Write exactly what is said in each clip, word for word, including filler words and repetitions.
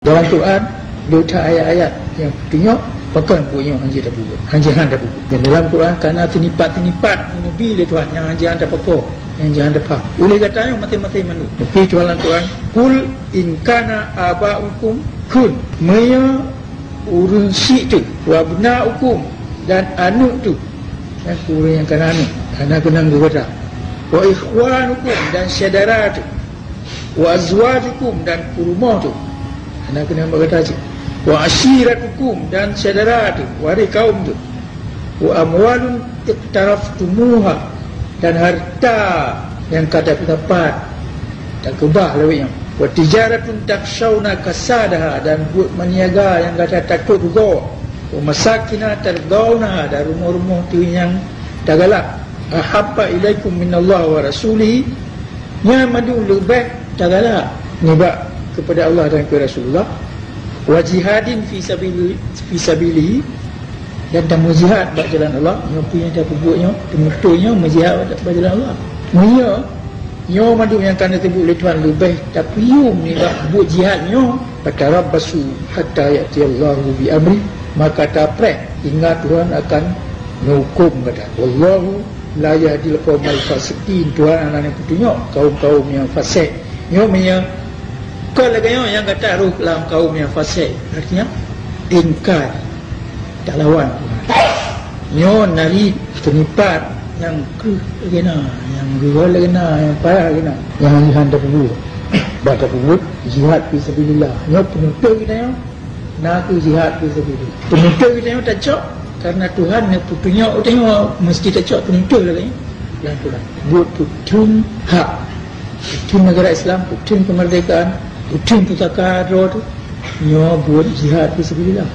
Dalam Quran, le that ayat-ayat nyang peutunyok pakon buet nyoe hanjeuet tapeubuet, hanjeuet han tapeubuet. Dan dalam Quran ka na teunipat-teunipat nyang neubi lé Tuhan nyang hanjeuet han tapakoe, nyang hanjeuet han tapaham. Uleh gata nyoe maté-maté mandum. Tapi Tuhan lam Quran, "Qul in kana aba'ukum," kheun, meunyoe ureuëng syiek teuh, "wa abna'ukum," dan aneuëk teuh, nyang ureuëng nyang ka na aneuëk, hana keunong geuh gata, "wa ikhwanukum," dan syedara teuh, "wa azwajukum," dan peurumoh teuh, hana keunong bak gata cit, "wa ashiratukum," dan syedara teuh, waréh kawöm teuh, "wa amwalun iqtaraftumuha," dan hareuta nyang ka tapeutapat, takeubah lawét nyoe, "wa tijaratun takhshawna kasadaha," dan buet meuniaga nyang gata takot rugoe, "wa masakina tardhawnaha," dan rumoh-rumoh teuh nyang tagalak, "ahabba ilaikum minallahi wa rasulihi," nyan mandum leubeh tagalak nibak keupada Allah dan keu Rasulullah, "wa jihadin fi sabili-, fi sabilihi," dan tameujihad bak jalan Allah. Nyoe peue nyang tapeubuet nyoe, teumeutôi nyoe meujihad bak jalan Allah. Meunyoe nyoe mandum nyang ka neuteubiet lé Tuhan leubeh tapiôh nibak buet jihad nyoe, "fatarabbasu hatta ya'tiyallahu bi amri," maka tapreh hingga Tuhan akan neuhuköm gata. "Wallahu la yahdil qaumal fasiqin," Tuhan hana neupeutunyok kaum-kaum nyang fasek. Nyoe meunyoe kon lagée nyoe nyang gata rôh lam kaum nyang fasek, artinya ingkar, talawan Tuhan. Nyoe nari teunipat nyang kreueh lagée na, nyang geuhôi lagée na, nyang payah lagée na, nyang han tapeubuet. Bah tapeubuet jihad fi sabilillah. Nyoe peunutôh geutanyoe na kheueh jihad fi sabilillah. Peunutôh geutanyoe tacok karena Tuhan neupeutunyok geutanyoe, meusti tacok peunutôh lagée nyan. Lam Tuhan buet peutheun hak, peutheun neugara Islam, peutheun keumeurdekaan, peutheun pusaka droe teuh. Nyoe buet jihad fi sabilillah.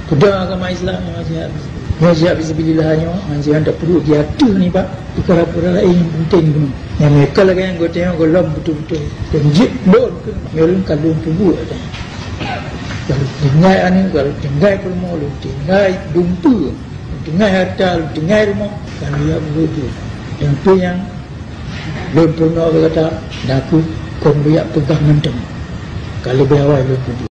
Peudong agama Islam nyoe jihad fi sabilillah. Nyoe jihad fi sabilillah nyoe, nyan jihad tapeubuet di ateueh nibak peukara-peukara laén nyang penting keunoe. Nyang meukeu lagée nyan geutanyoe gohlom beutôi-beutôi. Dan jeuet lôn keunoe, nyoe lôn ka lôn peubuet. Ka lôn tinggai aneuëk, ka lôn tinggai peurumoh, lôn tinggai dumpeue, lôn tinggai hareuta, lôn tinggai rumoh, ka lôn jak peubuet. Dan peue nyang lôn peurunoe keu gata, na kheueh kon lôn jak peugah mantong. Ka leubeh awai lôn peubuet.